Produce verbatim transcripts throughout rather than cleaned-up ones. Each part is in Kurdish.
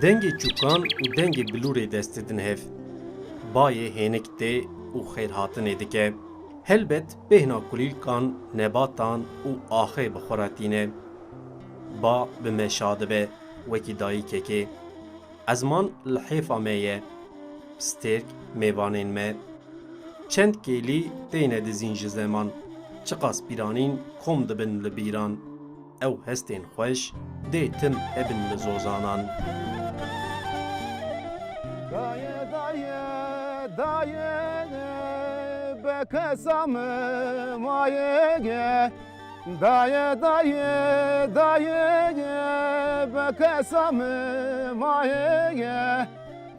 Dengê çûkan û dengê bilûrê dest didin hev. Bayê hênik tê û xêrhatinê dike. Helbet bêhna kulîlkan, nebatan û axê bi xwe re tîne. Ba bi me şa dibe, wekî dayikekê. Ezman li hêfa me ye. Stêrk mêvanên me. Çend kêlî têne dizîn ji zeman. Çiqas pîranîn kom dibin li bîran. Ew hestên xweş dê tim hebin li zozanan. Dayê, dayê, dayê, be kesa min mayê. Dayê, dayê, dayê, be kesa min mayê.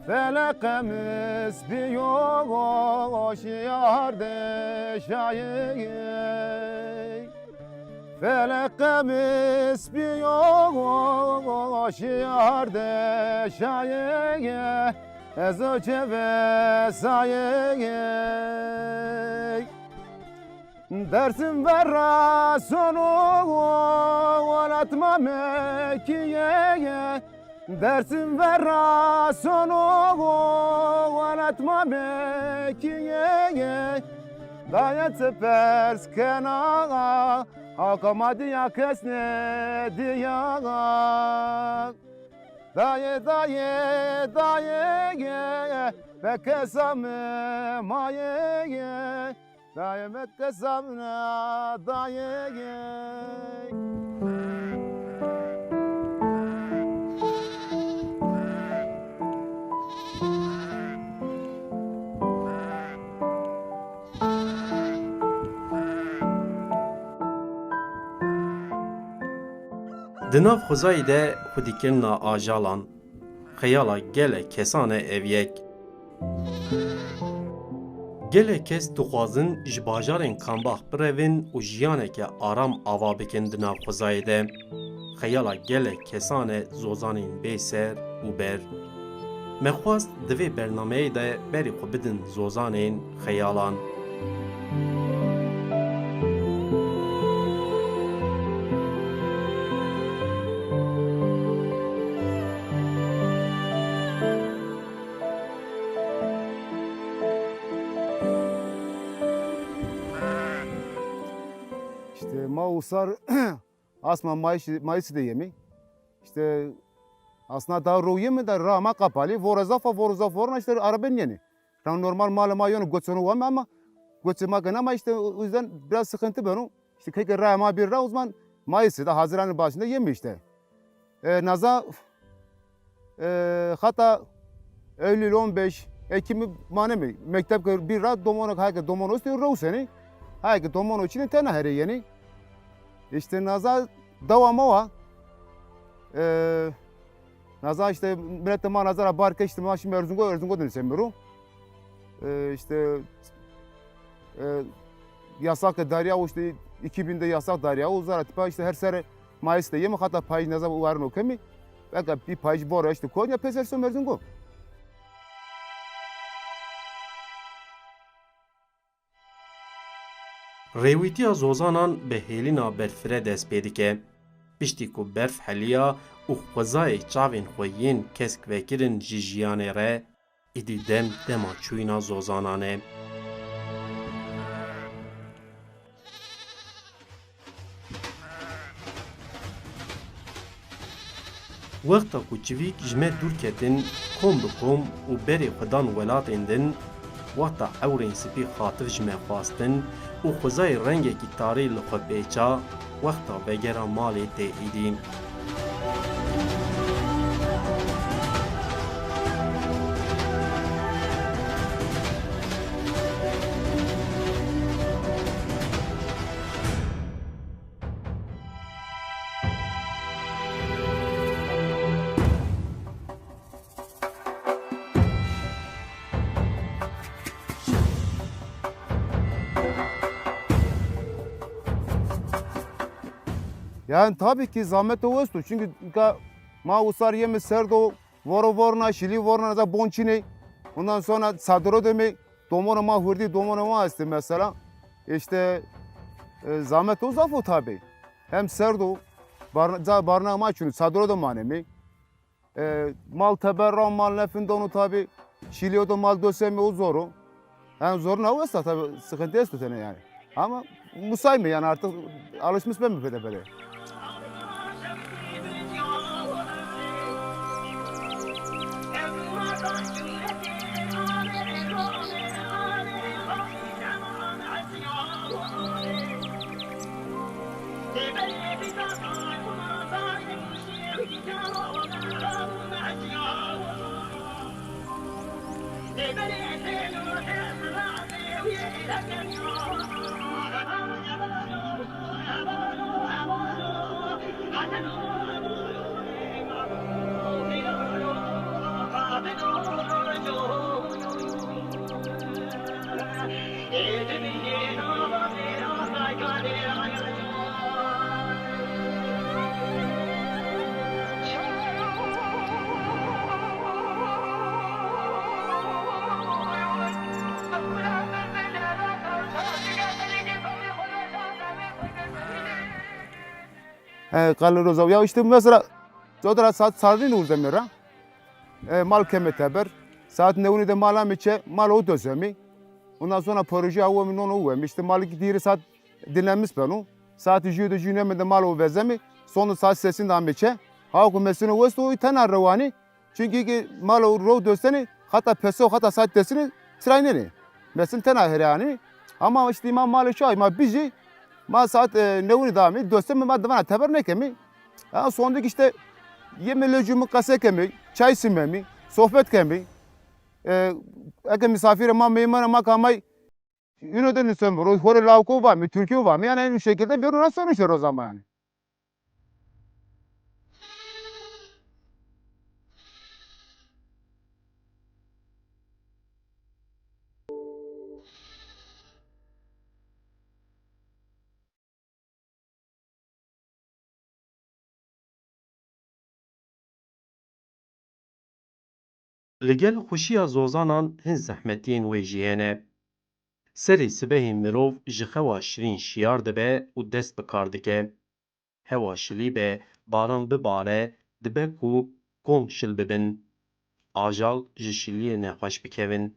Feleqe min spî yo, şiyar de şayê. Feleqe min spî yo, şiyar de şayê, ez o çeve sayê. Dersim vera sono, welat ma Mekî ye. Dersim vera sono, welat ma Mekî ye. Dayê çi pers kena, haka ma diya kes nediya. Dayê, dayê, dayê, be kesa min mayê. Dayê, me kesa min dayê. Di nav xwezayê de xwedîkirina ajalan, xeyala gelek kesan e ev yek. Gelek kes dixwazin ji bajarên Kambax birevin û jiyaneke aram ava bikin di nav xwezayê de. Xeyala gelek kesan e zozanên bê ser û ber. Me xwest di vê bernameyê de berê xwe bidin zozanên xeyalan. İşte ma usar asma Mayıs, Mayıs de yemi. İşte aslında daha ro yemi de rama kapalı. Vora zafa, vora zafa, vora işte araben yeni. Tam normal mal ma yonu göçünü var ama göçü ma gene ama işte o yüzden biraz sıkıntı ben o. İşte keke rama bir ra o zaman Mayıs'ı da Haziran'ın başında yemi işte. E, naza, e, hatta Eylül on beş, Ekim'i manemi mektep kir bir rahat domono, hayke domono üstü roseni. Hayke domono için tena here yeni. İşte naza devam o. E, naza işte millet ma nazara bar keşti ma şimdi Erzingo, Erzingo dönüp semiru. E, işte e, yasak darya işte iki binde yasak darya o zara tipa işte her sene Mayıs de yeme hatta payıj ne zaman uvarın o kemi. Belki bir payıj bora işte Konya peser so Erzingo. Rêwîtiya zozanan bi hêlîna berfireh dest pê dike. Piştî ku berf heliya û xwezayê çavên xwe yên kesk vekirin ji jiyanê re, êdî dem dema çûyîna zozanan e. Wexta ku çivîk ji me dûr ketin, kom bi kom û berê xwe dan welatên din, wexta ewrên spî xatif ji me xwestin û xwezayê rengekî tarî li xwe pêça, wexta vegera malê tê êdî. Yani tabii ki zahmet o esto. Çünkü ka ma usar yemi serdo, voro vorna, şili vorna, da bonçine. Ondan sonra sadro deme. Domonê ma hurdî, domonê ma estê mesela. Îşte, e, zahmet o zaf o tabi. Hem serd o, bar-, ca barna ma çûnî, çadiro de manê mi. E, mal teber ra, mal nefin dono tabi. Şîliyo de mal dösemi o zor o. Yani zoruna o esta tabi, sıkıntı esto tene yani. Ama musayme yani artık alışmış ben mi pede pede. He, qal roza. Ya işte mesela, codra saat sardin urzemê ra. E, mal keme teber. Saat newinî de mal amê çe, mal o dozemî. Ondan sonra proje awemî non o wemî. İşte mal ki diri saat dinlenmiş beno. Saat jû de jû neme de mal o vezemî. Sonra saat sesin de amê çe. Ha ku mesino west o tena rewanî. Çünkü ki mal û ro dosteni, hata peso, hata saat desini, çirayneni. Mesin tena herani. Ama işte ma mal çay, ma biji, ma saat, e, newini dami, dostemi ma divana teber nekemi. Ha, sondik işte yeme locumi qese kemi, çay simemi, sohbet kemi. E, eke misafir ma, meyman ma kamay, Ino de nusem, ro-, hore lawko vami, Türkiye vami, yani aynı şekilde bir ona sonuç o zaman yani. Li gel xweşiya zozanan hin zehmetiyên wê jî hene. Serê sibehê mirov ji xewa şirîn şiyar dibe û dest bi kar dike. Hewa şilî be, baran bibare, dibe ku kom şil bibin. Ajal ji şiliyê nexweş bikevin.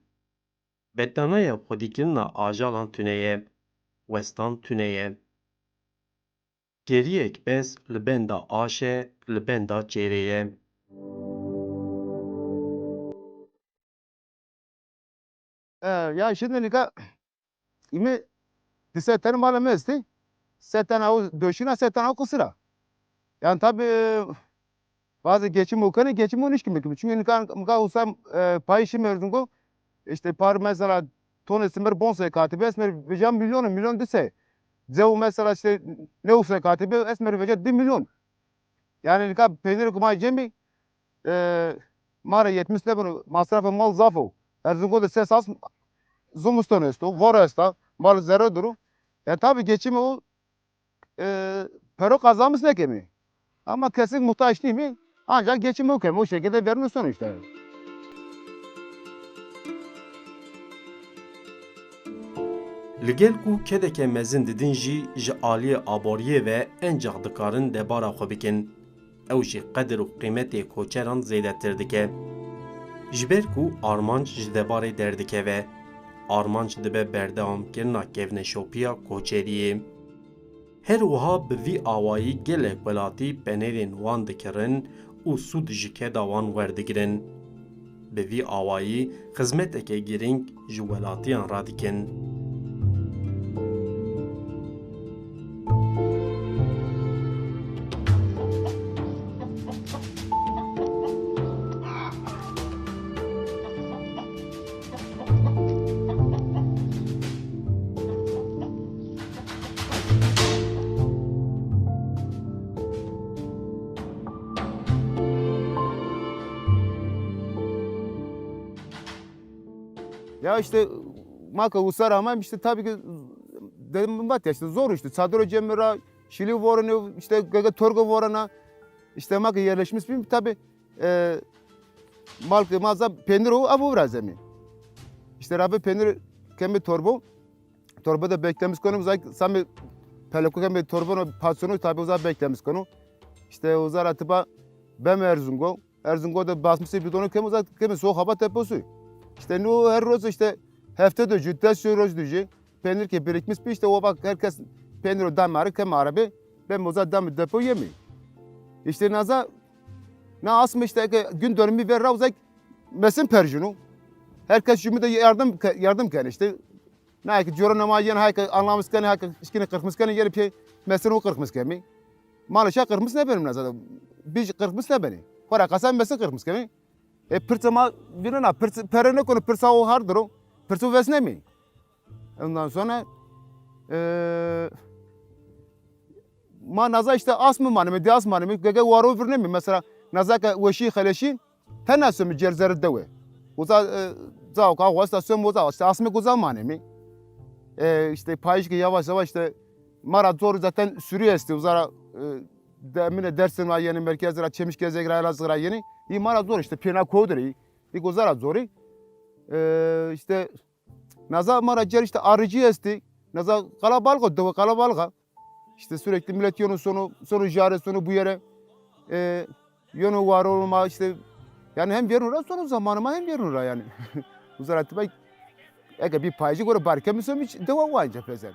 Betdanaya xwedîkirina ajalan tune ye. Westan tune ye. Geriyek bes li benda aş e, li benda çêrê ye. E, ya şimdi nika imi di se tane mala me esti. Se tane o döşüne, se tane o kısıra. Yani tabi bazı geçim o kene, geçim o nişkim. Çünkü nika, nika olsa, e, payı şimdi erzungo, işte par mesela tonu simer bonse katibi esmer veja milyon, milyon dise. Cevu mesela işte ne olsa katibi esmer veja di milyon. Yani nika peynir kuma cemi, e, mara yetmiş ne bunu masrafı mal zafo. Erzungo de ses as zumuston esto, voro esta, mal zerre duru. E, tabi geçimi o, e, pero kazanmış ne kemi. Ama kesin muhtaç değil mi? Ancak geçimi o kemi, o şekilde vermiş sonuçta. Li gel ku kedeke mezin didin jî ji aliyê aboriyê ve encax dikarin debara xwe bikin. Ew jî qedir û qîmetê koçeran zêdetir dike. Ji ber ku armanc ji debarê derdikeve, armanc dibe berdewamkirina kevneşopiya koçeriyê. Her wiha bi vî awayî gelek welatî penêrên wan dikirin û sûd ji keda wan werdigirin. Bi vî awayî xizmeteke girîng ji welatiyan radikin. Ya işte maka usar ama işte tabii ki dedim bak ya işte zor işte çadırı cemira şili vorunu işte gege torgo vorana işte maka yerleşmiş bir tabii e, mal ki maza peynir o abu biraz emin. İşte rabê peynir kemê torbo. Torbo de beklemiş konu, uzak sami peleko kemê torbo no paçonu tabi uzak beklemiş konu. İşte uzak ratiba bem Erzungo. Erzungo de basmışı bidonu kemê uzak kemê soğuk hava teposu. İşte no her roz işte hefte de jü, des jü roz de jü. Peynir ki birikmiş bir işte o bak herkes peynir o damarı kemê arabe. Bem uzak dam depo yemi. İşte naza na asma işte ki gün dönümü ver ra uzak mesin perjunu. Herkes jümü de yardım yardım kene işte. Ne ki coro nama yen hay ki anlamış kene hay ki işkini kırkmış kene yeri pey mesin o kırkmış kemi. Maalesef kırkmış ne benim nazada. Bir kırkmış ne beni. Kora kasan mesin kırkmış kemi. E pirsa ma bilena pirsa pere ne konu pirsa o hardır o. Pirsa vesne mi? Ondan sonra e, ma naza işte asmı manemi, di asmanemi, gege waro virnemi. Mesela naza ke weşi xeleşi, tena sömü cerzer dewe. Uza e, za o ka wasta sömü uza işte asmı uza manemi. E, işte payış ki yavaş yavaş işte mara zor zaten sürü esti uzara e, demine Dersim ra yeni merkez ra Çemiş Gezek ra Elazığ ra yeni. İ mara zor işte piyana kodur i. İ uzara zori. E, işte Naza mara cer işte arıcı esti. Naza kalabalık o, dewe kalabalık. İşte sürekli millet yönü sonu, sonu jare sonu bu yere. E, yönü var olma işte. Yani hem verin ra sonu zamanıma hem verin ra yani. Uzara tiba eke bir paycı göre barke mi sömüç dewa vanca pezen.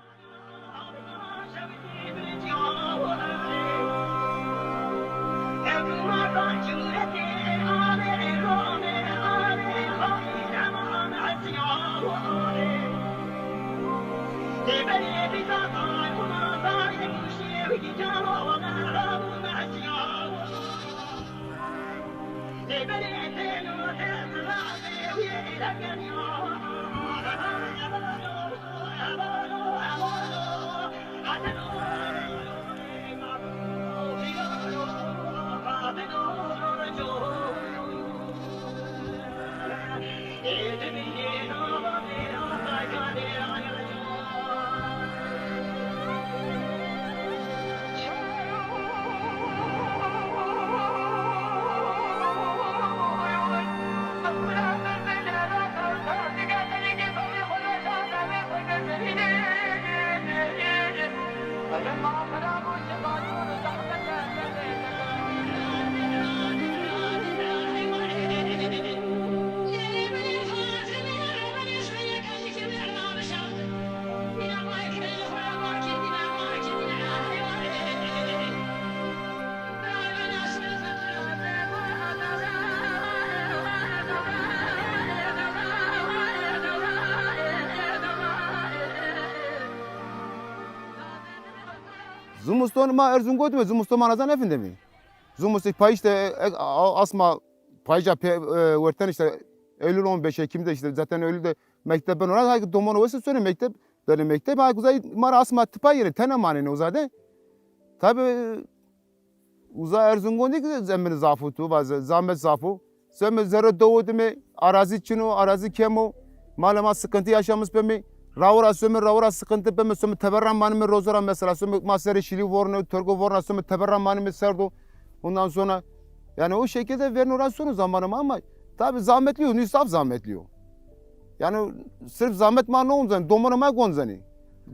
Zimiston ma Erzûngotê me, zimiston ma naza nefindemî. Zimiston payîş de, e, a-, asma payîşa pê, e, werten işte Eylül on beş Ekim'de işte zaten Eylül'de mektep ben orada, hay domon wese sonra mektep, beni mektep, hay kuzey mara asma tipa yeri tena manene uzade. Tabi uza Erzûngon ki zemin zafu tu, va ze-, zahmet zafu. Seme zerre doğu dime, arazi çino, arazi kemo. Mala ma sıkıntı yaşamış be mi? Rawra söme, rawra sıkıntı be mi? Söme teberra manime rozora mesela. Söme ma seri şili vorne, törgo vorna, söme teberra manime serdo. Ondan sonra yani o şekilde verin orası sonu zamanım ama tabi zahmetli o, zaf zahmetli o. Yani sırf zahmet ma ne olacak? Domona ma gonzani.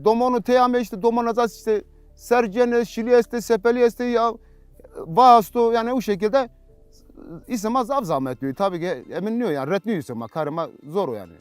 Domonu teyame işte, domona zas işte sercene, şili este, sepeli este ya, va asto yani o şekilde. İsema zaf zahmetli. Tabii ki emin niyo yani, ret niyo isema, karıma zor o yani.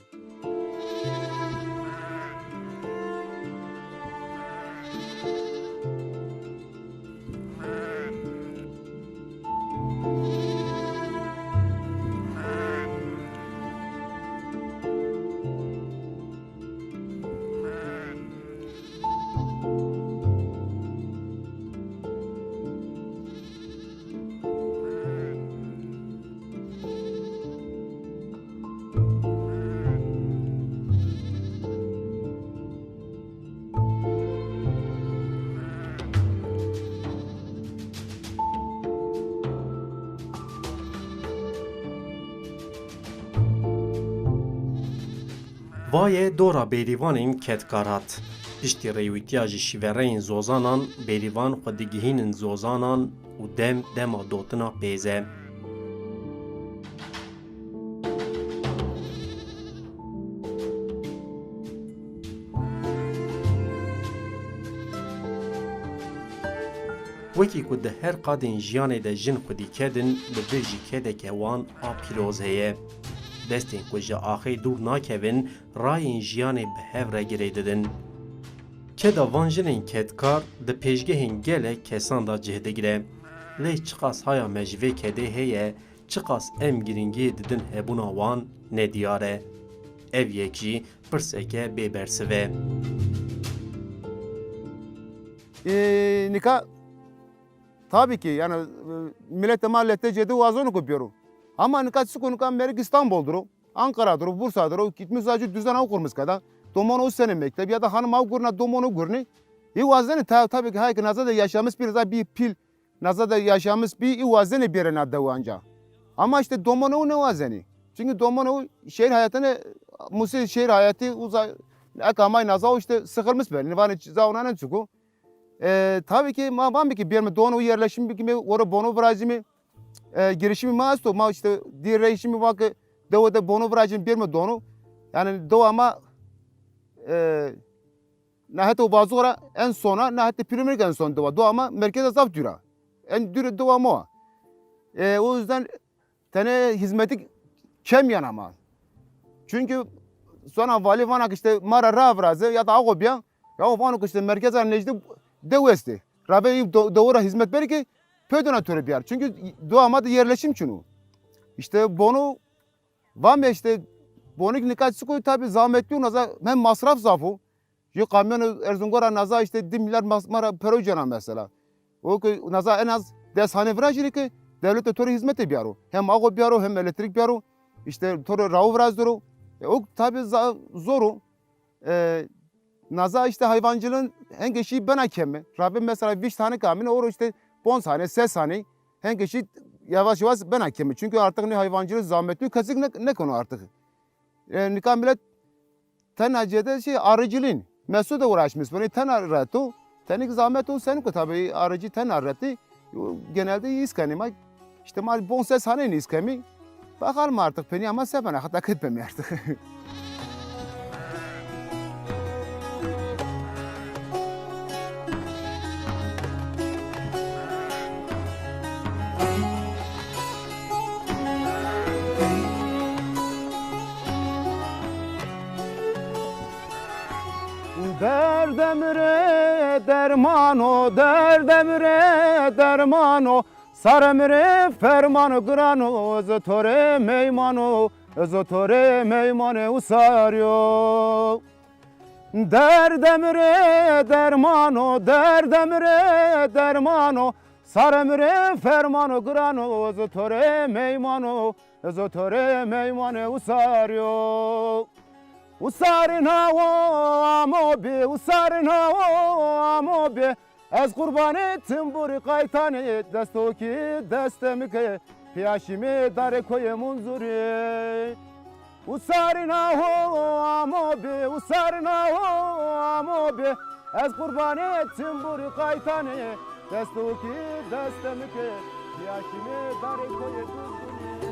Vaye dora bêrîvanên kedkar hat. Piştî rêwîtiya ji şîvereyên zozanan, bêrîvan xwe digihînin zozanan û dem dema dotina pêz e. Wekî ku di her qadên jiyanê de jin xwedî kedin, li vir jî kedeke wan a pîroz heye. Destên ku ji axê dûr nakevin, rayên jiyanê bi hev re girê didin. Keda van jinên kedkar di pêşgehên gelek kesan de cih digire. Lê çiqas haya me ji vê kedê heye, çiqas em girîngiyê didin hebûna wan, nediyar e. Ev yek jî pirseke bê bersiv e. Ê, nika, tabii ki, yani, e, milletê ma L T C'de wazonu ku biyoro. Ama nika çi ku nika merik İstanbul'dur o, Ankara'dır o, Bursa'dır o, gitmiş sadece düzen o kurmuş kadar. Domon o sene mektep ya da hanım o gurna domon o gurni. Ê wazeni ta-, tabii ki hayır ki naza da yaşamış bir, bir pil, naza da yaşamış bir, ê wazeni bir na dewanca. Ama işte domon o ne wazeni. Çünkü domon o şehir hayatını, musi şehir hayatı uza, ekamay naza o işte sıkılmış ben. Nivani za ona ne çuku. E, tabii ki ma van bir ki bir mi donu yerleşim bir ki mi, orada bono virajimi, e, girişimi ma esto, ma işte diğer reyişimi var ki devo de bono virajim bir mi donu. Yani devo ama, e, ne heta o bazora en sona, ne heta Pürümürük en son devo. Devo ama merkeze zaf dura. En dure devo ama. E, o yüzden tenê hizmetî kem yan ama. Çünkü sona valî vana ki işte ma ra raviraze ya da axo biya, ya o vano ki işte merkeza necdî dew estê. Ravê do-, dewora hizmet berî ki pödona töre biyar. Çünkü dewa ma de yerleşim çin o. İşte bono vame işte bonik nika çiko tabi zahmetli o naza hem masraf zaf o. Ji kamyonê Erzungora naza işte di milyar mas-, mara pero cena mesela. O ki naza en az des hane vira jî ki devlete to rê hizmetê biyaro. Hem axo biyaro, hem elektrik biyaro. İşte to rê rawo viraz doro. E, o tabi za-, zor o. E, naza işte hayvancılığın henge şî bena kemi. Rabe mesela vîst hane kamine oro işte ponc hane, ses hane. Henge şî yavaş yavaş bena kemi. Çünkü artık ne hayvancılık zahmetli kesik ne, ne konu artık. E, nika millet Tena cede şey arıcılığın. Mesut da uğraşmış. Böyle tena retu. Tenik zahmet o sen ku tabi arıcı tena reti. Genelde iskani ma. İşte ma bon ses hani iskemi. Bakalım artık peni ama sebene hatta kıt pemi artık. Derdemire dermano, derdemire dermano, saremire fermano girano, ez tore meymano, ez tore meymane usaryo. Derdemire dermano, derdemire dermano, saremire fermano girano, ez tore meymano, ez tore meymane usaryo. Usarina wo amo be, usarina wo amo be. Ez qurbanê timburi qaytane, desto ki deste mi ke, piyaşime dare koye munzuri. Usarina ho amo be, usarina ho amo be. Ez qurbanê timburi qaytane, desto ki deste mi ke, piyaşime dare koye munzuri.